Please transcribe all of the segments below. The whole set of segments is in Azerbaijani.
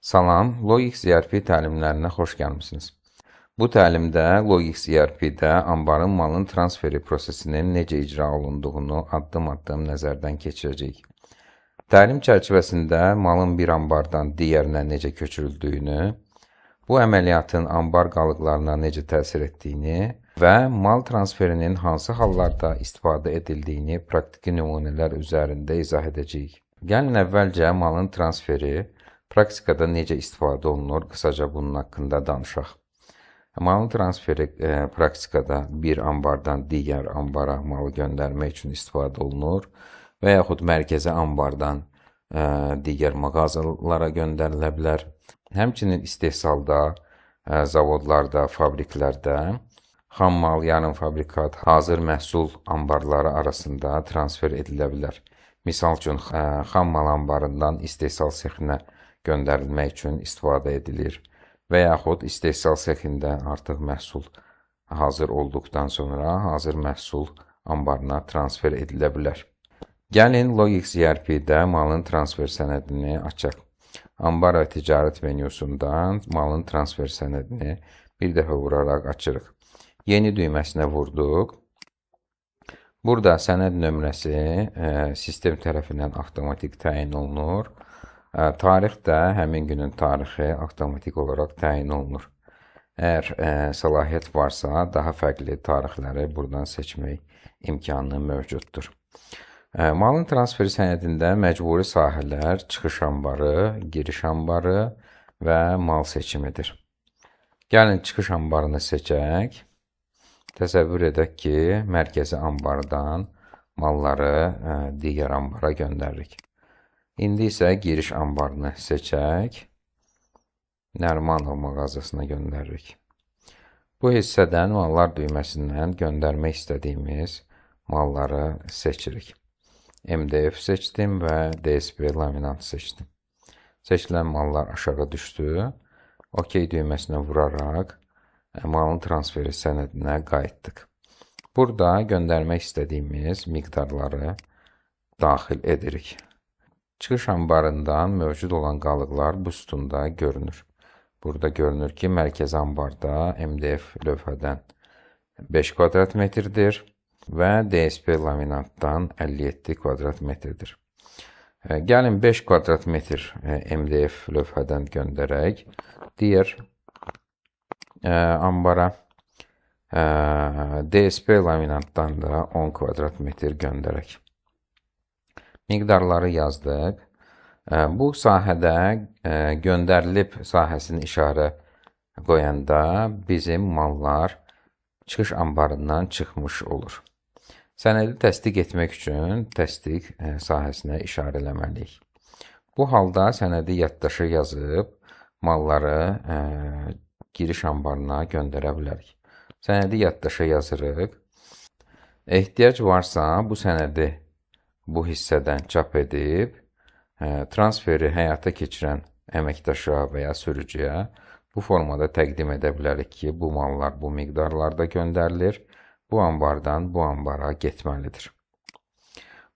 Salam, Logix ERP təlimlərinə xoş gəlmisiniz. Bu təlimdə Logix ERP-də anbarın malın transferi prosesinin necə icra olunduğunu addım-addım nəzərdən keçirəcəyik. Təlim çərçivəsində malın bir anbardan digərinə necə köçürüldüyünü, bu əməliyyatın anbar qalıqlarına necə təsir etdiyini və mal transferinin hansı hallarda istifadə edildiyini praktiki nümunələr üzərində izah edəcəyik. Gəlin əvvəlcə malın transferi praktikada necə istifadə olunur, qısaca bunun haqqında danışaq. Malın transferi praktikada bir anbardan digər anbara malı göndərmək üçün istifadə olunur və yaxud mərkəzi anbardan digər mağazalara göndərilə bilər. Həmçinin istehsalda, zavodlarda, fabriklərdə xam mal, yarım fabrikat, hazır məhsul anbarları arasında transfer edilə bilər. Misal üçün, xam mal anbarından istehsal sexinə göndərilmək üçün istifadə edilir və yaxud istehsal sexində artıq məhsul hazır olduqdan sonra hazır məhsul anbarına transfer edilə bilər. Gəlin Logix ERP-də malın transfer sənədini açaq. Anbar və ticarət menyusundan malın transfer sənədini bir dəfə vuraraq açırıq. Yeni düyməsinə vurduq. Burada sənəd nömrəsi sistem tərəfindən avtomatik təyin olunur. Tarix də həmin günün tarixi avtomatik olaraq təyin olunur. Əgər səlahiyyət varsa, daha fərqli tarixləri buradan seçmək imkanı mövcuddur. Malın transferi sənədində məcburi sahələr çıxış anbarı, giriş anbarı və mal seçimidir. Gəlin çıxış anbarını seçək. Təsəvvür edək ki, mərkəzi anbardan malları digər anbara göndəririk. İndi isə giriş anbarını seçək. Nərmanov mağazasına göndəririk. Bu hissədən mallar düyməsindən göndərmək istədiyimiz malları seçirik. MDF seçdim və DSP laminat seçdim. Seçilən mallar aşağı düşdü. OK düyməsinə vuraraq malın transferi sənədinə qayıtdıq. Burada göndərmək istədiyimiz miqdarları daxil edirik. Çıxış anbarından mövcud olan qalıqlar bu sütunda görünür. Burada görünür ki, mərkəzi anbarda MDF lövhədən 5 kvadrat metrdir və DSP laminatdan 57 kvadrat metrdir. Gəlin 5 kvadrat metr MDF lövhədən göndərək digər anbara, DSP laminatdan da 10 kvadrat metr göndərək. Miqdarları yazdıq. Bu sahədə göndərilib sahəsini işarə qoyanda bizim mallar çıxış anbarından çıxmış olur. Sənədi təsdiq etmək üçün təsdiq sahəsinə işarə eləməliyik. Bu halda sənədi yaddaşa yazıb malları giriş anbarına göndərə bilərik. Sənədi yaddaşa yazırıq. Ehtiyac varsa bu sənədi bu hissədən çap edib, transferi həyata keçirən əməkdaşa və ya sürücüyə bu formada təqdim edə bilərik ki, bu mallar bu miqdarlarda göndərilir, bu anbardan bu anbara getməlidir.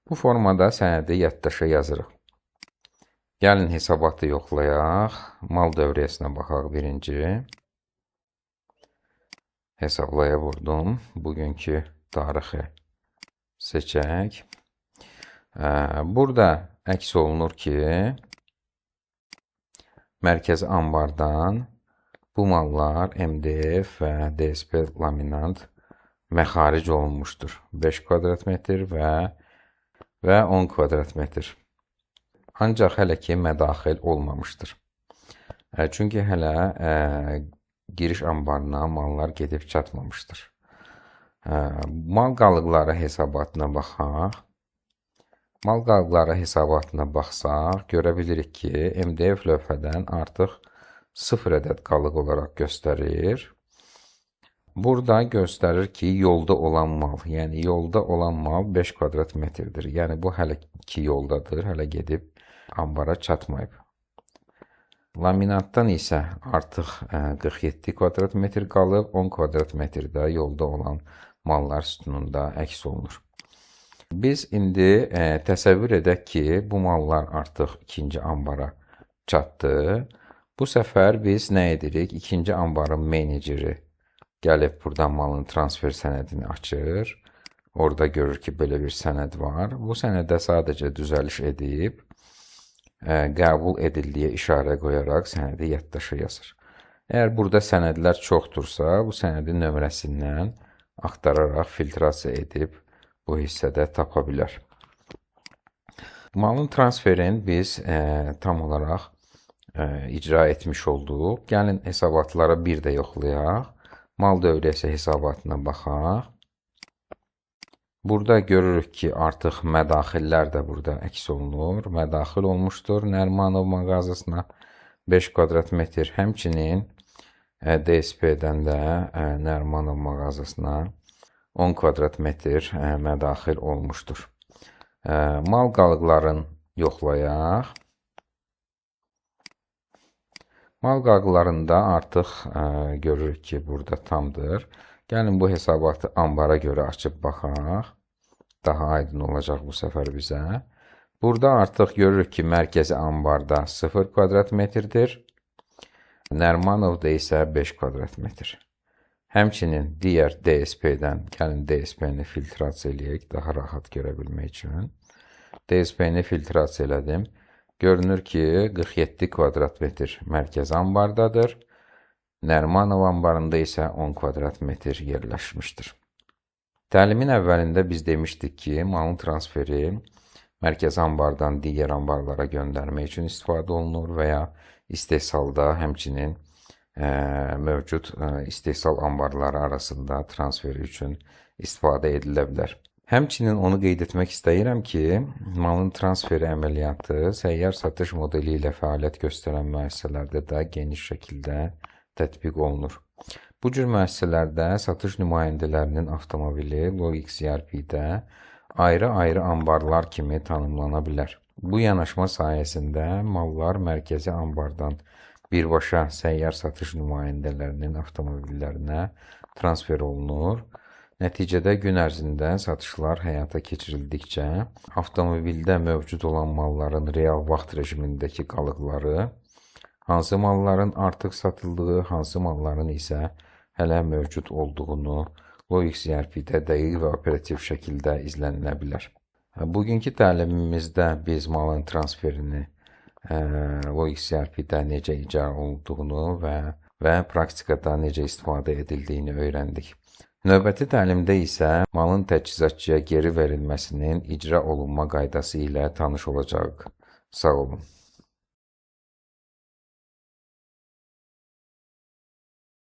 Bu formada sənədi yaddaşa yazırıq. Gəlin hesabatı yoxlayaq. Mal dövriyyəsinə baxaq birinci. Hesablaya vurdum. Bugünkü tarixi seçək. Burada əks olunur ki, mərkəzi anbardan bu mallar MDF və DSP laminant məxaric olunmuşdur. 5 kvadrat metr və 10 kvadrat metr. Ancaq hələ ki, mədaxil olmamışdır. Çünki hələ giriş anbarına mallar gedib çatmamışdır. Mal qalıqları hesabatına baxaq. Mal qalıqları hesabatına baxsaq, görə bilirik ki, MDF lövhədən artıq 0 ədəd qalıq olaraq göstərir. Burada göstərir ki, yolda olan mal, yəni yolda olan mal 5 kvadrat metrdir. Yəni bu hələ ki yoldadır, hələ gedib anbara çatmayıb. Laminatdan isə artıq 47 kvadrat metr qalıb, 10 kvadrat metrdə yolda olan mallar sütununda əks olunur. Biz indi təsəvvür edək ki, bu mallar artıq ikinci anbara çatdı. Bu səfər biz nə edirik? İkinci anbarın meneceri gəlib buradan malın transfer sənədini açır. Orada görür ki, belə bir sənəd var. Bu sənədə sadəcə düzəliş edib, qəbul edildiyə işarə qoyaraq sənədi yaddaşa yazır. Əgər burada sənədlər çoxdursa, bu sənədin nömrəsindən axtararaq filtrasiya edib bu hissədə tapa bilər. Malın transferini biz tam olaraq icra etmiş olduq. Gəlin hesabatlara bir də yoxlayaq. Mal dövriyyəsi hesabatına baxaq. Burada görürük ki, artıq mədaxillər də burada əks olunur. Mədaxil olmuşdur Nərmanov mağazasına 5 kvadrat metr. Həmçinin DSP-dən də Nərmanov mağazasına 10 kvadrat metr mədaxil olmuşdur. Mal qalıqlarını yoxlayaq. Mal qalıqlarında artıq görürük ki, burada tamdır. Gəlin bu hesabatı ambara görə açıb baxaq. Daha aydın olacaq bu səfər bizə. Burada artıq görürük ki, mərkəzi ambarda 0 kvadrat metrdir. Nərmanovda isə 5 kvadrat metr. Həmçinin digər DSP-dən, gəlin DSP-ni filtrasiya eləyək, daha rahat görə bilmək üçün. DSP-ni filtrasiya elədim. Görünür ki, 47 kvadrat metr mərkəzi ambardadır. Nərmanov ambarında isə 10 kvadrat metr yerləşmişdir. Təlimin əvvəlində biz demişdik ki, malın transferi mərkəzi ambardan digər ambarlara göndərmək üçün istifadə olunur və ya istehsalda həmçinin mövcud istehsal ambarları arasında transferi üçün istifadə edilə bilər. Həmçinin onu qeyd etmək istəyirəm ki, malın transferi əməliyyatı səyyar satış modeli ilə fəaliyyət göstərən müəssisələrdə də geniş şəkildə tətbiq olunur. Bu cür müəssisələrdə satış nümayəndələrinin avtomobili Logix ERP-də ayrı-ayrı ambarlar kimi tanımlana bilər. Bu yanaşma sayəsində mallar mərkəzi ambardan birbaşa səyyar satış nümayəndələrinin avtomobillərinə transfer olunur. Nəticədə gün ərzində satışlar həyata keçirildikcə avtomobildə mövcud olan malların real vaxt rejimindəki qalıqları, hansı malların artıq satıldığı, hansı malların isə hələ mövcud olduğunu Logix ERP-də dəqiq və operativ şəkildə izlənilə bilər. Bugünkü təlimimizdə biz malın transferini Logix ERP-də necə icra olunduğunu və praktikada necə istifadə edildiyini öyrəndik. Növbəti təlimdə isə malın təchizatçıya geri verilməsinin icra olunma qaydası ilə tanış olacağıq. Sağ olun.